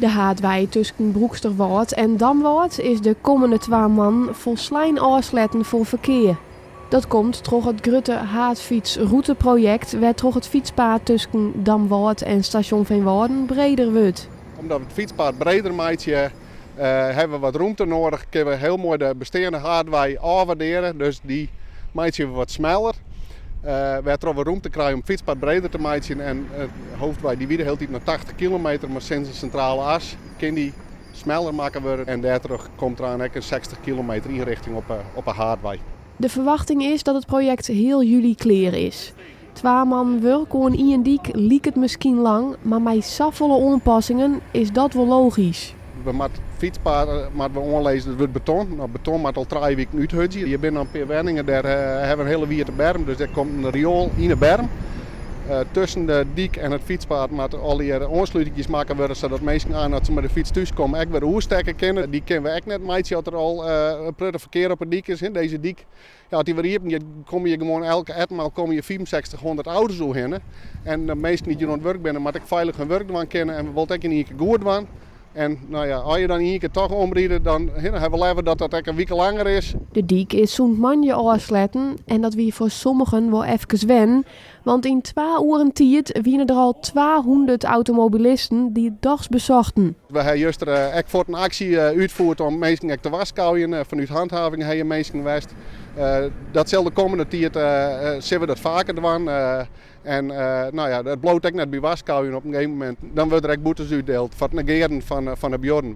De haadwei tusken Broeksterwâld en Damwâld is de kommende twa moannen folslein ôfsletten foar ferkear. Dat komt troch it grutte haadfytsrûteprojekt wêrtroch it fytspaad tusken Damwâld en stasjon Veenwâlden breder wurdt. Omdat we it fytspaad breder meitsje, hawwe we wat rûmte noadich. Kinne we hiel moai de besteande haadwei ôfwaardearje. Dus dy meitsje we wat smeller. Wêrtroch we rûmte krije om it fytspaad breder te meitsjen. En de hoofdwei dy wie de hiele tiid noch 80 kilometer, mar sinds de sintrale as kin dy smeller makke wurde. En dêrtroch komt der ek in 60 kilometer ynrichting op 'e haadwei. De ferwachting is dat it projekt heal july klear is. Twa moannen wurk oan ien dyk liket miskien lang, mar mei safolle oanpassingen is dat wol logysk. We moatte fytspaad moatte we oanlizze, dat wurdt beton. No, beton moat al 3 wiken úthurdzje. Hjir binne noch in pear wenningen, dêr hawwe we in hiele wiete berm, dus dêr komt in rioel yn 'e berm. Tusken de dyk en it fytspaad moatte allegear oanslutingjes makke wurde, sadat minsken aan as se mei de fyts thús komme ek wer oerstekke kinne. Dy kinne we ek net meitsje as der al in protte ferkear op 'e dyk is. Dizze dyk, ja, as dy wer iepen giet, komme je gewoan elke etmaal komme je 6500 auto's oerhinne. En de minsken dy't hjir oan it wurk binne, moatte ek feilich hun wurk dwaan kinne en we wolle it ek yn ien kear goed dwaan. En no ja, as je dan ien kear toch omride, dan hawwe we leaver dat dat ek in wike langer is. De dyk is sûnt moandei ôfsletten en dat wie foar sommigen wol efkes wennen, want yn twa oeren tiid wiene der al 200 automobilisten dy't it dochs besochten. We hawwe juster ek fuort in aksje útfierd om minsken ek te warskôgjen. Fanút handhaving hawwe minsken west. Dat sil de kommende tiid sille we dat faker dwaan. En no ja, it bliuwt ek net by warskôgjen op in gegeven momint. Dan wurde der ek boetes útdield foar it negearen fan de buorden.